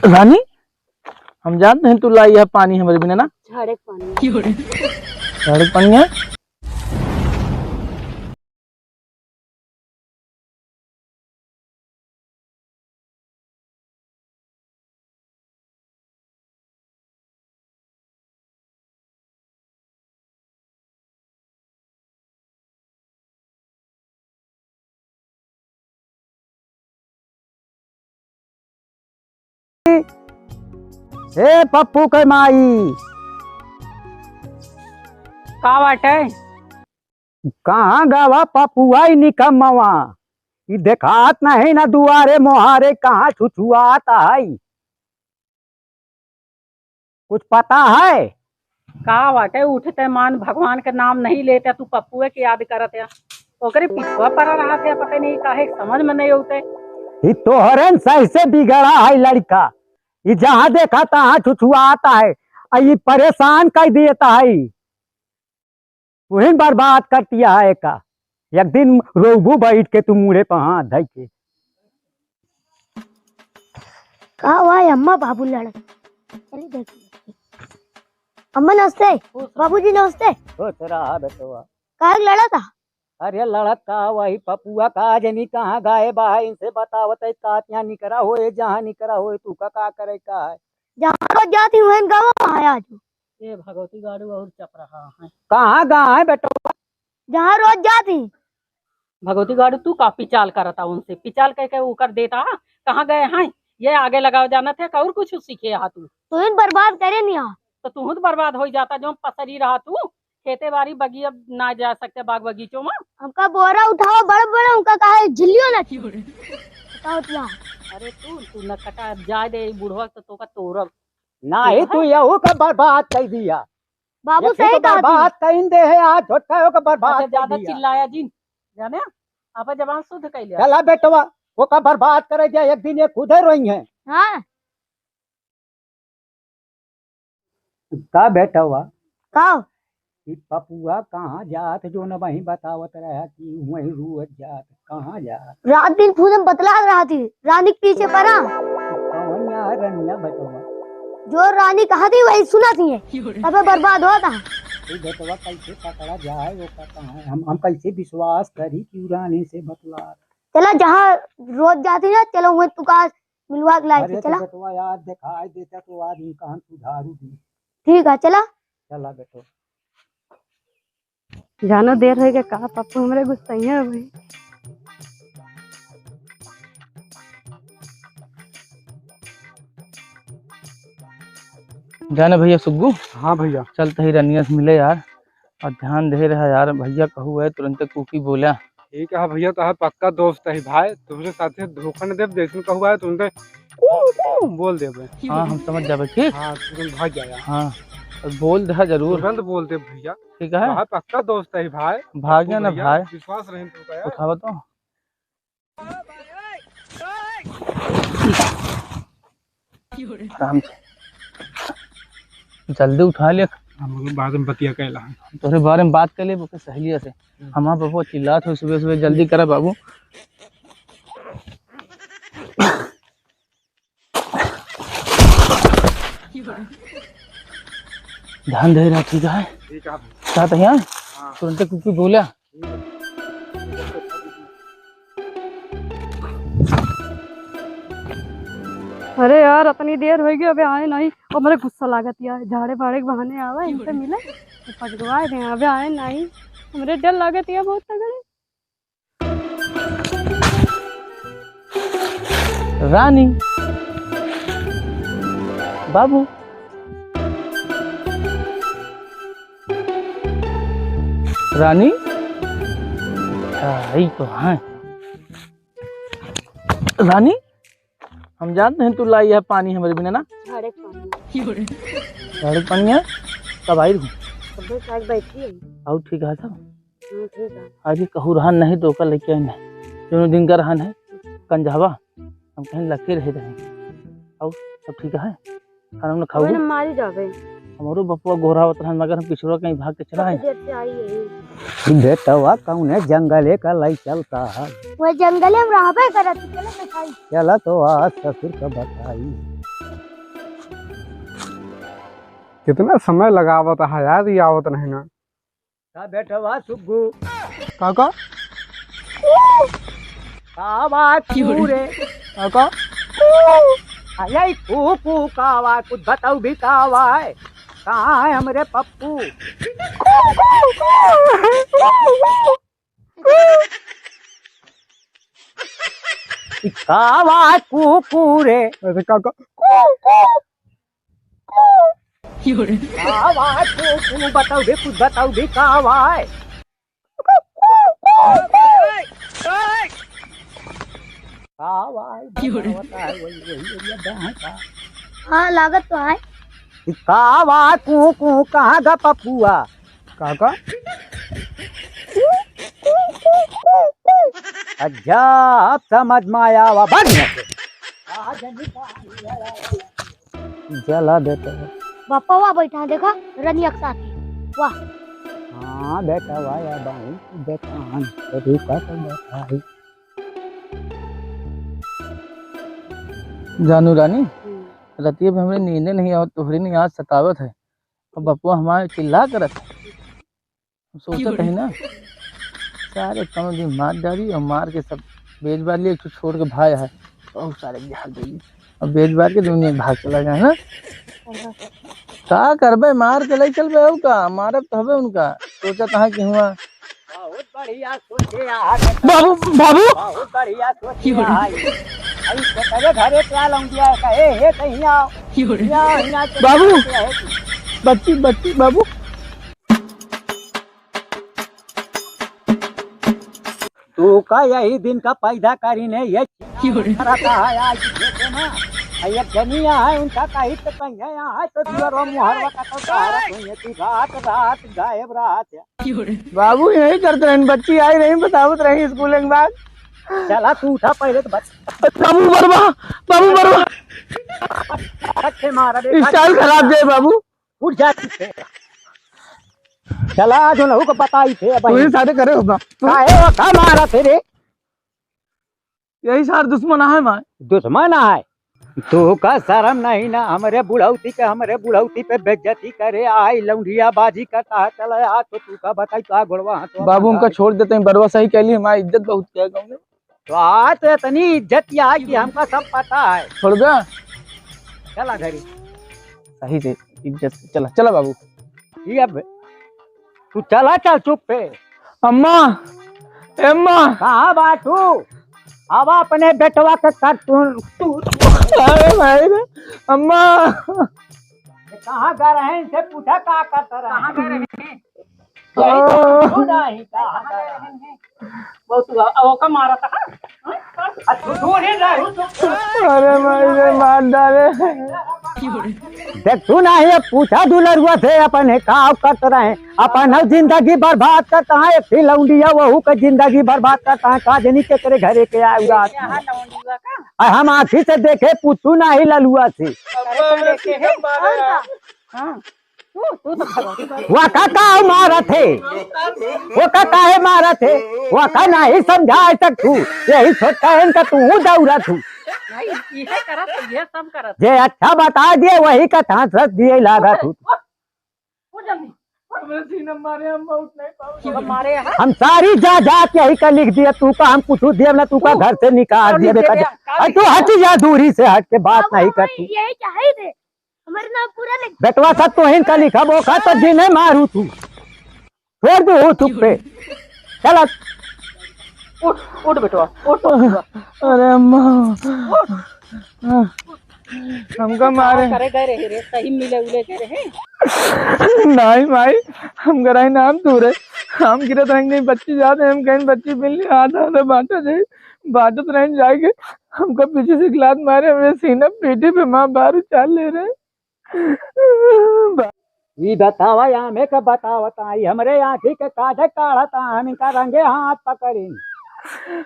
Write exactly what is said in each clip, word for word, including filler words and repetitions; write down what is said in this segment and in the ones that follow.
रानी, हम जानत नहीं तू लाई है पानी हमरे बिना ना। झाड़े के पानी। झाड़े के पानी है? ए पप्पू के माई। का बाटे? कहाँ गवा पप्पुआ ई निकम्मवा? ई देखात नहीं ना दुआरे मोहारे कहाँ छुछुआत है? कुछ पता है? का बाटे, उठते मान भगवान के नाम नहीं लेते, तू पप्पुए के याद करत है, ओकरे पिछुआ पड़ा रहत है, पता नहीं काहे समझ में नहीं होते। ई तोहरन सही से बिगड़ा है लड़का, ई जहाँ देखा तहाँ छुछुआत है, आ ई परेशान कर देता है। तुहिन बर्बाद कर दिया है का? एक दिन रोबू बैठ के तू मुड़े पे हाथ धइ के। का हुआ है अम्मा बाबू लड़त? चली देखी। अम्मा नमस्ते। खुश रहा। बाबूजी नमस्ते। खुश रहा बेटवा। काहे लड़त हा? अरे लड़त का, वही पपुआ का जनी कहाँ गायब है, इनसे बतावत है का यहाँ निकरा होए, जहाँ निकरा होए, तू का, का करे का है? जहाँ रोज जाती हूँ, वहीं गाँव आया जो। ये भगवती गाड़ू और चप रहा है। कहाँ गाँव है बेटवा? जहाँ रोज जाती। भगवती गाड़ू तू का पिचाल करता उनसे, पिचाल कह के ओकर देता, कहाँ गए हैं? ये आगे लगाव जानत है, और कुछ सीखे हा तू? तू ही बर्बाद करे नहीं हा। तो तू तो बर्बाद हो जाता, जो पसरी रहा तू, खेते बाड़ी बगिया ना जा सकते, बाग बगीचों में। हमका बोरा उठाओ बड़ बड़, उनका काहे झिल्लियो ना चाहिए। बताओ तो यार। अरे तू, तू न कटा, अब जाए दे, ई बुढ़वा तो तोका तोरब। नाही, ठीक है। तू यहू का बर्बाद कर दिया। बाबू ये सही तू कहा थी। बर्बाद कर दे है, आज झोटका हो के बर्बाद अच्छा, कर ज्यादा दिया। चिल्लाया जिन, जाने? आप जबान शुद्ध कर लिया। चला बेटवा, ओका बर्बाद करे जा, एक दिन ये खुदे रोई है। हाँ। का बेटवा? का? ई पपुआ कहाँ जात, जो न वहीं बतावत रहा कि वहीं रुअत जात, कहाँ जात? रात दिन पूरे बतला रहा थी, रानी के पीछे पड़ा। कौन यार रनिया बेटवा? जो रानी कहा थी वही सुना थी, तबे बर्बाद होता। ई बेटवा कैसे पकड़ा जाए, वो पता है, हम, हम कैसे विश्वास करी कि उ रानी से बतला? चला जहाँ रोज जाती ना, चलो वहीं तुका मिलवा के लाई अरे थी, तो चला। बेटवा यार दिखाई देता तो आज इनका हम सुधारू दी। ठीक है, चला। चला बेटो। जानो देर होइ गया, का पप्पू हमरे गुस्सैया हो गई। जाने भैया सुग्गू। हाँ भैया। चल तही रनिया से मिले यार, और ध्यान दे रहा यार, भैया कहू है तुरंते कुकी बोला। ठीक है भैया, तो है पक्का दोस्त है भाई, तुमरे साथे धोखा न देब, जैसन कहू है तुरंते बोल देबे। हाँ, हम समझ जाबे, ठीक? हाँ, तुरंत भाग जाया। हाँ, और बोल दे जरूर। तुरंत बोल देब भैया। ठीक है। तो है पक्का दोस्त है भाई। भाग्य ना भैया, भाई। विश्वास रहे तो का यार। उठावा तो। आराम से। जल्दी उठा ले। हम लोग बाद में बतिया कैला। तोरे बारे में बात कर ले, ओके सहेलिया से। हम्म। हमार बबुआ चिल्लात हो सुबह सुबह, जल्दी करा बाबू। ध्यान दे रहा, ठीक है? ठीक है। साथ है, हाँ? हाँ। तुरंत कुकी बोला। अरे यार, इतनी देर होइ गई, अबे आए नहीं। और मेरे गुस्सा लागत यार, झाड़े फाड़े के बहाने आवा, इनसे मिले, तो पटकवाए दे, अबे आए नहीं। हमरे डर लागत यार बहुत तगड़े। रानी, बाबू, रानी, हाँ, यही तो है। रानी, हम जानत नहीं तू लाई है पानी हमरे बिना ना। झाड़े के पानी। झाड़े के पानी है? कब आई रहू? कब से आज बैठी है। आऊ ठीक है सब? हाँ, ठीक है। आज ये कहू रहन नहीं तो ओकर लेके आई नहीं। दोनों दिन का रहन है, कंजहवा। हम कहीं लगे रहे रहे। आऊ सब ठीक है? खाना उना खाऊ? अबे ना मारी जाबे। हमरो बपुआ गोहरावत रहन, मगर हम पिछुआ कहीं भाग के चला आए। काफी देर से आई है। बेटवा कौने जंगले का लाई चलता है? वो जंगले में रहबे करत, चलो दिखाई। चला तो आज ससुर का बताई। कितना समय लगावत है यार, ये आवत नहीं ना। का बेटवा सुग्गू? काका? का बात क्यों रे? काका? अरे कू कू का आवाज, कुछ बताऊ भी का आवाज है? कहाँ है हमरे पप्पू? ई का आवाज कू कू रे? अरे काका, कू कू। का आवाज कू कू, बताऊ भी, कुछ बताऊ भी का आवाज? का आवाज? क्यों रे? बतावत है, वही, वही area पे है का? हाँ, लागत तो है। ई का आवाज कू कू, कहाँ गा पप्पुआ? काका? अच्छा, अब समझ में आया, आवा, भाग यहाँ से। चला बेटा। बापा वाह बैठा है, देखा, रनिया के साथ ही। वाह। हाँ बेटा, वाह यार, बाहू, देखा, हाँ, रुका तो बैठा है। जानू रानी, हम्म। रतिया में हमरे नींदे नहीं आवत, तोहरी नहीं आज सतावत है। अब बपुआ हमारे चिल्ला करत है। हम सोचत है ना, सारे कौनो दिन मार डारी और मार के सब बेच बार लिए, एक ठो छोड़ के भाई है, बहुत सारे बिहार दे। अब बेच बार के दुनिया भाग चला गया ना। का करबे, मार के ले चलबे, और का, मारब तो हबे उनका। सोचत है कि हुआ बहुत बढ़िया सोचे यार। बाबू, बाबू। बहुत बढ़िया सोचे यार। अरे तेरे घरे क्या लौंडिया है, कहे, "हे, कहीं आओ।" यहाँ, यहाँ के बाबू। बच्ची, बच्ची, बाबू। तू का यही दिन का पैदा करीन है, ये करता है आज देखे ना। आ ये जनिया है, उनका कहीं तो कहीं है, यहाँ है तो दुआरो मुहरवा का तो सहारा कोई है, तू रात, रात गायब रहत है। बाबू यही करते रहन, बच्ची आई रही, बतावत रही स्कूल के बाद। चला तू उठा पहले तो बच। बाबू बरवा, बाबू बरवा। अच्छे मारा रे, style खराब दे बाबू। उठ जा तू से। चला आज उनहू को बताई थे अब। तू ही साथे करे होगा। काहे वो का मारा थे रे? यही सार दुश्मन आहे माय। दुश्मन आहे? तू का शर्म नहीं ना, हमरे बुढ़ौती के, हमरे बुढ़ौती पे बेइज्जती करे आई, लौंडिया बाजी करता है, चला आज तो तू का बताई, तो आ गोड़वा हाथ बाबू, उनका छोड़ देते हैं, बरवा सही कहली, हमारी इज्जत बहुत है गाँव में। तो आज तो इतनी इज्जत किया है कि हमका सब पता है। छोड़ दे। चला घरी। सही से इज्जत से चला, चला बाबू। ये अब तू चला, चल चुप पे। अम्मा, ए अम्मा। कहाँ बा तू? अब अपने बेटवा के कर तू, तू। अरे भाई रे, अम्मा। ये कहाँ गए रहे? इनसे पूछा का करता रहा? कहाँ गए रहे? यही तो हाँ। तू नहीं कहा। बहुत हुआ। अब ओका मारा था, हाँ? आ, तू दूर ही रह, तू। अरे माई रे, मार डाले। देख तू नहीं, अब पूछा दुलरुआ से अपन है, का करत रहे, अपन है जिंदगी बर्बाद करता है, एक ही लौंडिया वहू का जिंदगी बर्बाद करता है, का जनी के तेरे घरे के आए रात में। यहाँ लौंडिया का? आ, हम आँखी से देखे, पूछू नहीं ललुआ से। अरे, अरे, के है? कौन था? हाँ। तू, तू तो भगवान। वका का मारत है? वका काहे मारत है? वका नाही समझाए तक तू। यही सोच कहन का तू दौड़त हूँ। नहीं, इहे करत, इहे सब करत। जे अच्छा बता दिए, वही का थांस रख दिए लागत हूँ। उठ, उठ जल्दी। हमरे सीना मारे, हम उठ नहीं पाऊंगा। मारे हैं? हम सारी जायदाद यही का लिख दिए, तू का हम कुछ दिए ना, तू का तू, घर से निकाल तू दिए नीचे बेटा। दे, अरे तू हट जा, दूरी से हट के बात बाबू, नहीं हम करती। यही चाहे थे। हमारे नाम पूरा लिख। बेटवा सब तोहिन का लिखा, वो का तो दिन है मारू तू। छोड़ दो हो चुप पे। चल अब। उठ, उठ बेटवा, उठ, उठ। अरे अम्मा। उठ। हमका मारे। करे गए रहे रे, सही मिले उले गए रहे। नहीं माई, हम गराई नाम तू रे। हम गिरत रहेंगे, बच्ची जाते हैं, हम कहीं बच्ची मिल ली, आधा आधा बांटा जाए। बांटत रहें जाके, हमका पीछे से एक लात मारे, हमरे सीना पीठी पे माँ बारू चाल ले रहे। ई बतावा, यामे के बतावत आई, हमरे आँखी के काजर काढ़त आ, हम इनका रंगे हाथ पकड़ी।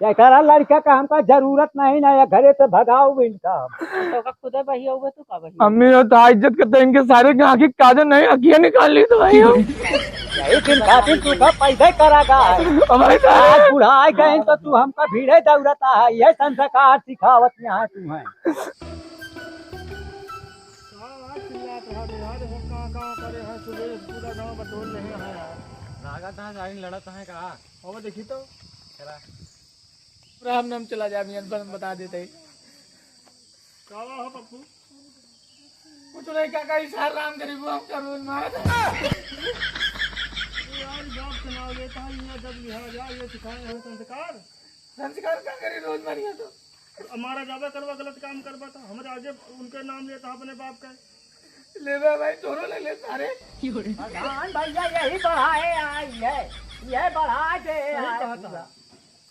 एकरा लड़का का हमका जरूरत नहीं ना, ये घरे से भगाओ इनका। तो का खुदे बहिया हुए, तू का बहिया? अम्मी, वो तो इज्जत करते, इनके सारे के आँखी के काजर नहीं, अँखियाँ निकाल ली तो भाई हो। यही दिन खातिर तू का पैदा करा गा। ओ भाई साहब। आज बुढ़ाई गए तो तू हमका भिड़े दौड़ता है, ये संस्कार सिखावत यहाँ तू है। कहाँ, कहाँ करे हैं, सुबह से पूरा गाँव बटोर रहे हैं यार। लागत है, गाड़ी लड़त है का? और देखी तो। चला। राम नाम चला जा, मियाँ, बस बता देते ही। का हुआ हो पप्पू? कुछ नहीं काका, ई सार राम गरीब हम करून मार। अरे यार, बाप के नाम लेता है, ये जब लिहा जा, ये सिखाए हैं संस्कार। संस्कार का करी, रोज मारिया तो। हमारा जाबे करवा, गलत काम करवा तो, हम राजे उनके नाम लेता अपने बाप का। ले बे भाई, तोरो ले ले सारे। प्रधान भैया यही बढ़ाए आई है, यह बढ़ा दे सही आई कहा था। पूरा।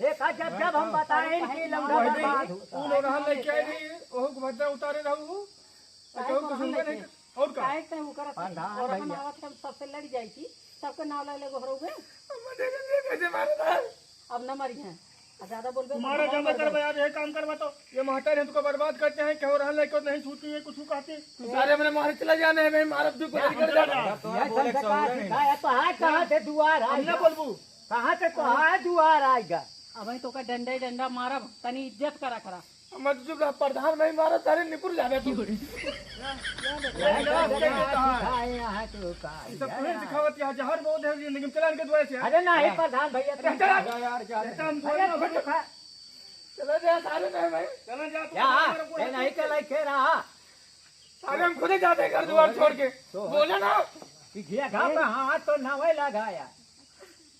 देखा जब जब हम बताएं कि लौंडा वही बर्बाद होता तू है। लोग रहल लेके आए रही, ओहू को भद्दा उतारे रहू। अच्छा, काहे ओहू को को हम सुनबे लेके? नहीं कर-, और का? काहे से ओकर प्रधान और अपन भैया। आवत हम सबसे लड़ जाई थी, सबके नाव ले ले गोहरौबे। हम देखे लिए कैसे मारे था? अब न मरी हैं, आ ज्यादा बोलबे तो तुम्हारा भगवान जमा मर करबे जाए। यार, ये काम करबा तो ये महतारी हमको बर्बाद करते हैं, क्यों रहल लेके नहीं छूटी है कुछ कहती। तू सारे मैंने मारे चला जाने हैं, मैं मारब तू को यार, निकल हम चला जा। जा। ये बोले संस्कार सिखाया तो है, कहाँ से दुआर हम ना आएगा? बोलबू। कहाँ से तो है दुआर आएगा? अब तो का डंडा ही डंडा मारब, तनी इज्जत करा करा। मत चुप रह, प्रधान नहीं मारा, सारे निपुर जाबे तू। ये सब तुम्हें सिखावत यहाँ जहर बहुत है जिंदगी में, चला इनके द्वारे से। अरे नहीं प्रधान भैया, तुम चला। यार, क्या है? हम अरे थोड़ी ना तू तो खा। चला जा, सारे नहीं भाई। चला जा, तू क्या? हमारे को ये नहीं चला के रहा। सारे हम खुद ही जाते हैं घर द्वार छोड़ के। तो बोला ना। कि घिया खा पे हाथ तो ना वही लगाया।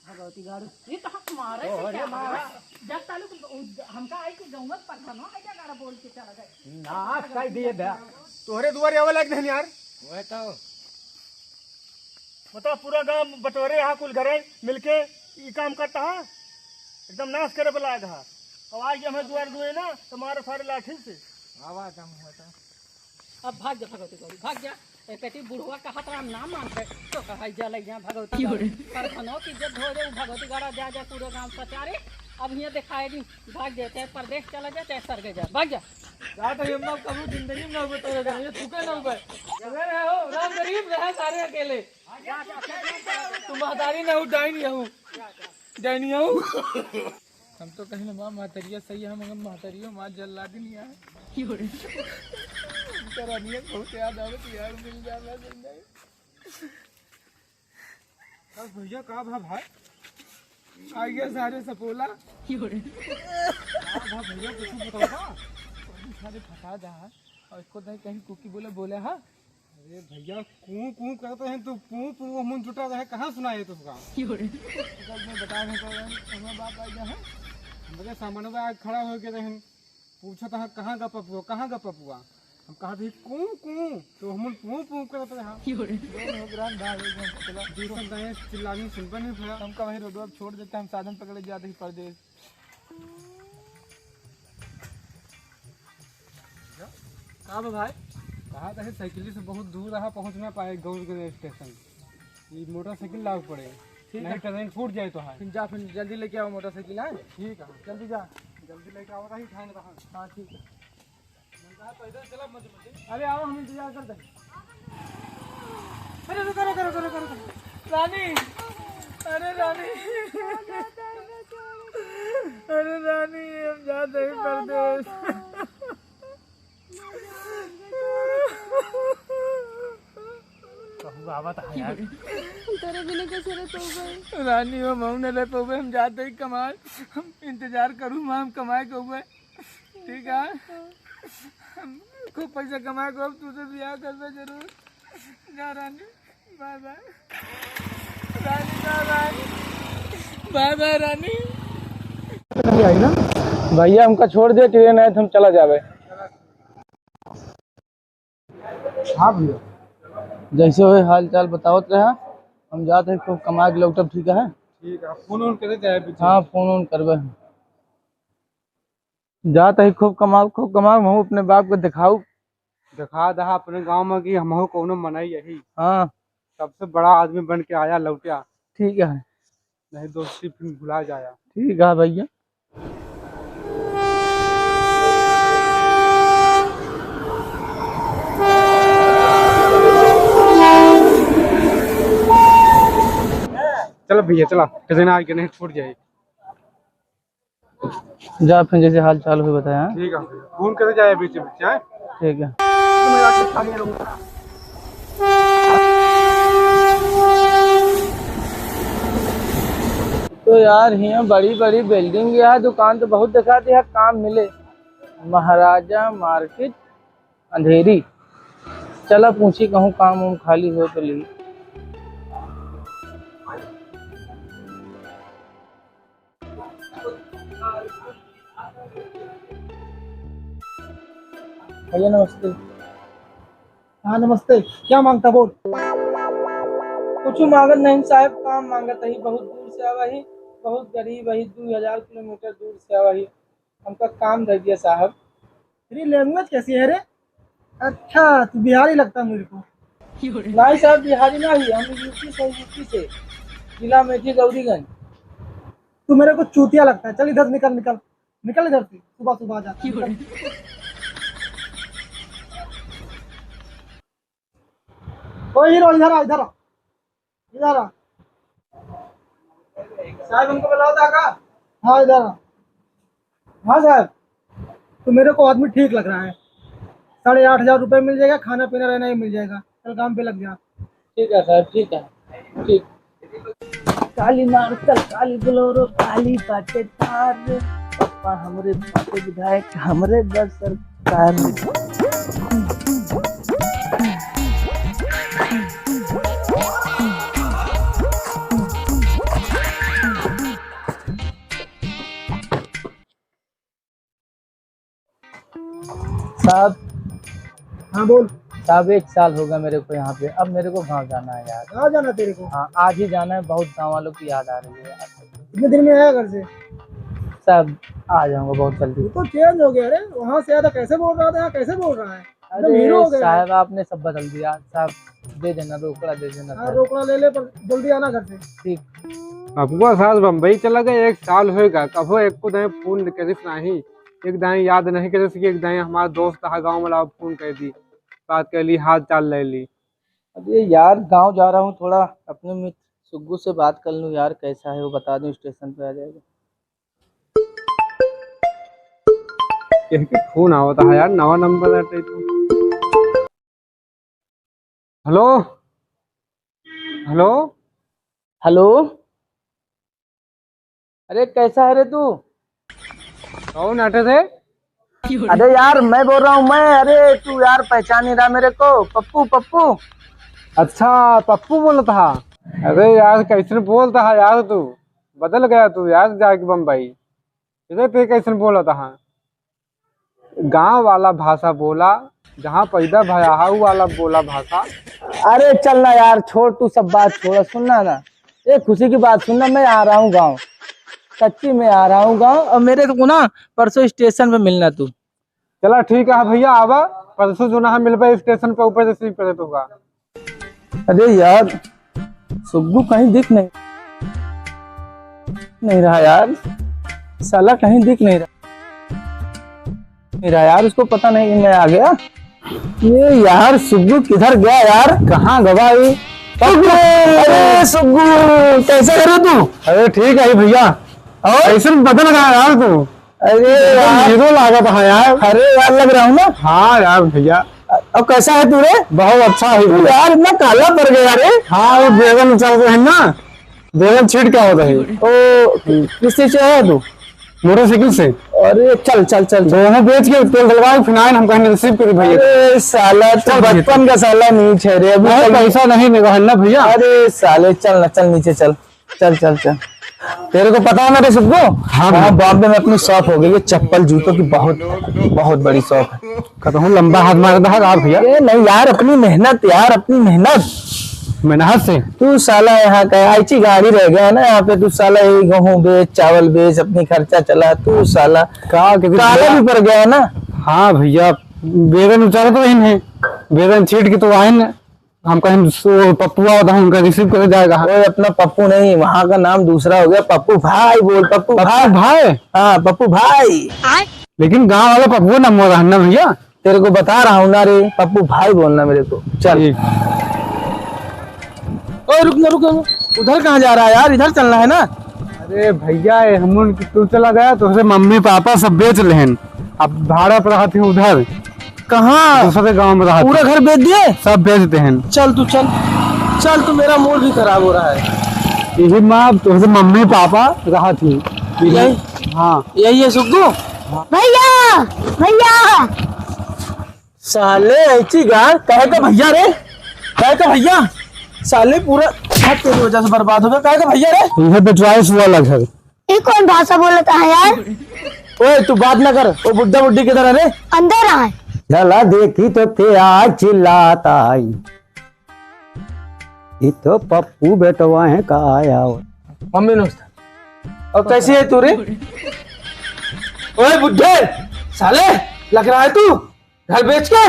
भगवती गाड़ू, ये तो हम मारे से ओहो रे क्या मारा। मारा? जब तालुक हमका आई कि गौवा प्रधान हो, ऐसा गाड़ा बोल के चला गए। नाश कर दिए बे। तोहरे दुआरे आवे लायक नहीं यार। वह तो। बता, पूरा गांव बटोरे यहाँ कुल घरे मिलके ई काम करता है, एकदम नाश करे वाला है। और आज हमें दुआर दुए ना, तो मारे सारे लाठी से। आवाज हम होता। अब भाग जा भगवती गौरी, भाग जा। एक बेटी बुढ़वा कहत रहा, हम ना मानते, तो कहा, "जा ले जा भगवती की हो गौरी।" रे? पर धनो की इज्जत धो दे, भगवती गड़ा जा, जा पूरे गांव प्रचारे। अब हियां दिखाए दी, भाग जा, चाहे परदेश चला जा, चाहे सरगे जा, भाग जा। जा तो हम ना कभी जिंदगी में ना उबे तो रहे, ये थूके ना उबे। अरे हो, राम गरीब रहे सारे अकेले। तुम महतारी ना हो, डाइन ना हो। डाइन ना हो। हम तो कहीं ना महतरिया सही है, मगर महतरियो माँ जल्लादी नहीं आए। की हो रे? इनका रानिया बहुत याद आवत यार, मिल जाना जल्दी। अब भैया का भा भाई? आ गया सारे सपोला। की हो रे? का भा भैया, कुछ बताओ बा? अभी सारे फंसा जा है, और इसको नहीं कहीं कुकी बोले, बोले हा? अरे भैया, कूं कूं करते हैं तो कूं कूं मुंह जुटा रहे, कहाँ सुनाए तुमका? की हो रे? जब मैं बता रहे तो हमारा बाप आ गया है। हमरे सामने में आके खड़ा हो गए रहन, पूछत है, "कहाँ का पपुआ, कहाँ का पपुआ?" हम कहा थे, "कूं कूं," तो हम कूं कूं करते हैं। की हो रे? दोनों ग्राम भाग गए, हम चला। दूसरा गाय चिल्लानी सुनबे नहीं भैया। हमका वहीं रोडवा पे छोड़ देते, हम साधन पकड़े जाते ही परदेश। का बा भाई? कहा था साइकिल से बहुत दूर रहा, पहुँच ना पाए गौरगंज स्टेशन। ये मोटरसाइकिल लाग पड़े, ठीक नहीं है। ट्रेन छूट जाए तो है। फिर जा, फिर जल्दी लेके आओ मोटरसाइकिल, हाँ? ठीक है, जल्दी जा। जल्दी लेके आओ, रही ठान रहा। हाँ, ठीक है। अरे आओ, हम इंतजार करते हैं। अरे रुको, रुको, रुको, रुको, रुको। रानी, अरे रानी, अरे रानी, हम जाते हैं परदेश। कहू आवत है यार। तेरे बिना कैसे रह पाऊंगा? रानी, हम हम न रह पाऊंगे, हम जाते ही कमाए, हम इंतजार करू, हम कमाए के हुए। ठीक है, हम खूब पैसा कमा के अब तुझसे ब्याह करबे जरूर। जा रानी, बाय बाय। रानी, बाय बाय। बाय बाय रानी। भैया, हमका छोड़ दे, ट्रेन आए तो हम चला जाबे। हाँ भैया। जैसे होए हाल चाल बतावत रहा, हम जात है खूब कमा के लौटब, ठीक है? ठीक है, फोन वोन करे जाए पीछे। हाँ, फोन वोन करबे हम। जात है खूब कमाओ, खूब कमाओ, हम अपने बाप को दिखाऊ। दिखा दहा अपने गाँव में कि हमहू कौनो मनई यही। हाँ। सबसे बड़ा आदमी बन के आया लौटिया। ठीक है। नहीं दोस्ती फिर भुला जाया। ठीक है भैया। चल भैया चला, ट्रेन आ गई, नहीं छूट जाए। जा फिर जैसे हाल चाल हुए बताया। ठीक है, फोन करे जाए बीच में, हैं? ठीक है। तुम मेरा खाली रहूंगा। तो यार, हियाँ बड़ी बड़ी बिल्डिंग, यह दुकान तो बहुत दिखाती है, काम मिले। महाराजा मार्केट, अंधेरी। चला पूछी, कहूँ काम उम खाली हो तो ली। भैया, नमस्ते। हाँ, नमस्ते। क्या मांगता, बोल। कुछ मांगत नहीं साहब, काम मांगत ही। बहुत दूर से आवा ही, बहुत गरीब ही, दो हजार किलोमीटर दूर से आवा ही। हमका काम दे दिया साहब। तेरी लैंग्वेज कैसी है रे? अच्छा, तू बिहारी लगता है मेरे को। नहीं साहब, बिहारी नहीं, हम यूपी से, यूपी से, जिला मेठी गौरीगंज। तू मेरे को चूतिया लगता है। चल इधर से निकल, निकल, निकल इधर से, सुबह सुबह आ जाता है। निकल। ओ हीरो, इधर आ, इधर आ, इधर आ। साहब, हमको बुलावा था का? हाँ, इधर आ। हाँ साहब, तो मेरे को आदमी ठीक लग रहा है। साढ़े आठ हजार रुपये मिल जाएगा, खाना पीना रहना ही मिल जाएगा। चल काम पे लग जा। ठीक है साहब, ठीक है, ठीक। काली मार्शल, काली बोलेरो, काली बाटे थार। पापा हमरे बाटे विधायक, हमरे बा सरकार। साहब। हाँ, बोल। साहब, एक साल हो गया मेरे को यहाँ पे, अब मेरे को गाँव जाना है यार। गाँव जाना तेरे को? हाँ, आज ही जाना है, बहुत गाँव वालों की याद आ रही है यार। कितने दिन में आया घर से? साहब, आ जाऊंगा बहुत जल्दी। तू तो चेंज हो गया रे, वहाँ से आया था कैसे बोल रहा था, यहाँ कैसे बोल रहा है? एकदम अरे हीरो हो गया। साहब, आपने सब बदल दिया साहब, दे देना, रोकड़ा दे देना हाँ, साहब। रोकड़ा ले ले, पर जल्दी आना घर से। ठीक। पप्पुआ साहब बम्बई चला गए, एक साल होएगा, कभो एको दाईं फोन करिस नाही, एक दाईं याद नहीं करिस कि एक दाईं हमार दोस्त हा गाँव वाला फोन कर दी, बात कर ली, हाल चाल ले ली। अरे यार, गाँव जा रहा हूँ, थोड़ा अपने मित्र सुग्गू से बात कर लूँ यार, कैसा है वो बता दूँ, स्टेशन पे आ जाएगा। केहके फोन आवत है यार, नवा नंबर आटे तो। हेलो, हेलो। हेलो। अरे, कैसा है रे तू? कौन आटे थे? अरे यार, मैं बोल रहा हूँ मैं। अरे तू यार, पहचान नहीं रहा मेरे को? पप्पू, पप्पू। अच्छा, पप्पू बोलत हा। अरे यार, कैसे बोलत हा यार तू? बदल गया तू यार, जाके बम्बई। इधर पे कैसे बोलत हा? गाँव वाला भाषा बोला, जहाँ पैदा भया हा, उ वाला बोला भाषा। अरे चल ना यार, छोड़ तू सब बात, छोड़, सुनना ना, एक खुशी की बात सुनना, मैं आ रहा हूँ गाँव, सच्ची में आ रहा हूँ गाँव। और मेरे को ना परसों स्टेशन पे मिलना तू। चला ठीक है भैया, आवा, परसों जो ना हम मिलबे स्टेशन पे, ऊपर रिसीव करे तो होगा। अरे यार, सुग्गू कहीं दिख नहीं, नहीं रहा यार, साला कहीं दिख नहीं रहा, नहीं रहा यार, उसको पता नहीं कि मैं आ गया। ये यार, सुग्गू किधर गया यार, कहाँ गवा ये? सुग्गू, अरे सुग्गू, कैसे है रे तू? अरे ठीक है भैया। और? कैसे बदल गया यार तू? अरे एकदम यार। हीरो लागत है यार। अरे यार, लग रहा हूँ ना। हाँ यार भैया। अब कैसा है तू रे? बहुत अच्छा है तू भैया। यार, इतना काला पड़ गया रे। हाँ, वो बैगन उचारत है ना, बैगन छीट के आवत है। ओ, किससे चढ़ा है तू? मोटरसाइकिल से। अरे चल, चल, चल, चल। दोनों बेच के तेल डलवा के फिर आए, हम कहें रिसीव करी भैया। अरे साला, तू चल भैया, बचपन का साला नीच है रे, अभी नहीं, तक पैसा नहीं निकालना भैया। अरे साले, चल ना, चल नीचे चल। चल, चल, चल। तेरे को पता है ना रे सुग्गू? हाँ वहाँ भैया। बॉम्बे में अपनी शॉप हो गई है चप्पल जूतों की, बहुत, बहुत बड़ी शॉप है। कतहूँ लंबा हाथ मार रहा है भैया। ये नहीं यार, अपनी मेहनत यार, अपनी मेहनत। मेहनत से? तू साला यहाँ का आइची गाड़ी रह गया है ना यहाँ पे, तू साला यही गेहूँ बेच, चावल बेच, अपनी खर्चा चला, तू साला का, कितनी काला भैया? भी पड़ गया है ना। हाँ भैया, बैगन उचारत रहिन है, बैगन छीट के तो आइन, हम कहें सो पप्पुआ होता है, उनका रिसीव करे जाएगा। ओए, अपना पप्पू नहीं, वहाँ का नाम दूसरा हो गया, पप्पू भाई बोल, पप्पू पप्पू भाई। भाई? हाँ, पप्पू भाई। लेकिन गाँव वाला पप्पू नाम हो रहा है ना भैया? तेरे को बता रहा हूँ ना रे, पप्पू भाई बोलना मेरे को। चल। ठीक। ओए, रुक ना, रुक ना, उधर कहाँ जा रहा है यार, इधर चलना है ना। अरे भैया, ये हम उनकी तू चला गया तो उसे मम्मी पापा सब बेच लेहन, अब भाड़ा पर रहती हूँ उधर। कहाँ? दूसरे गांव में रहते। पूरा घर बेच दिए? सब बेच देहन। चल तू चल, चल तू, मेरा मूड भी खराब हो रहा है। यही माँ, तुमसे मम्मी पापा रहा थी। यही? हाँ। यही है सुग्गू? भैया, भैया। साले ऐसी गाल, कहे का भैया रे? कहे का भैया? साले पूरा घर तेरी वजह से बर्बाद हो गया। कहे का भैया रे? यह तो चॉइस वाला घर। ये कौन भाषा बोलता है यार? ओए, तू बात ना कर। वो बुड्ढा बुड्ढी किधर है रे? अंदर आए। चला देखी तो के आज चिल्लाता है। ये तो पप्पू बेटवा है का आया हो। मम्मी नमस्ते। और कैसी है तू रे? ओए बुड्ढे, साले, लग रहा है तू घर बेच के।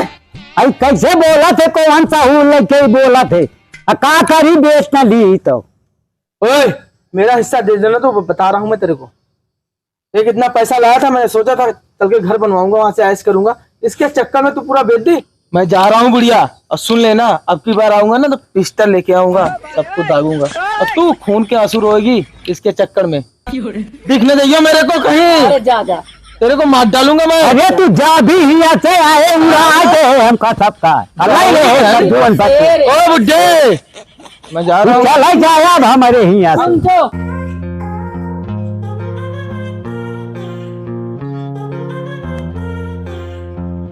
अरे कैसे बोला थे, कौन सा हूँ लेके ही बोला थे? आ का करी, बेच ना ली तो। ओए, मेरा हिस्सा दे देना, तो बता रहा हूँ मैं तेरे को। देख, इतना पैसा लाया था, मैंने सोचा था कल के घर बनवाऊंगा, वहां से ऐश करूंगा। इसके चक्कर में तू पूरा बेच दी। मैं जा रहा हूँ बुढ़िया, और सुन लेना, अब की बार आऊंगा ना तो पिस्टल लेके आऊंगा, सबको दागूंगा। और तू खून के आंसू रोएगी इसके चक्कर में। दिखने जाइयो मेरे को कहीं। अरे जा, जा। तेरे को मार डालूंगा मैं। अरे तू जा भी हिया से, आए उड़ा दे हमका सबका। अरे अरे, सब जुअन बच्चे। अरे। ओ बुड्ढे, मैं जा रहा हूँ। चला जाए अब हमारे हिया से।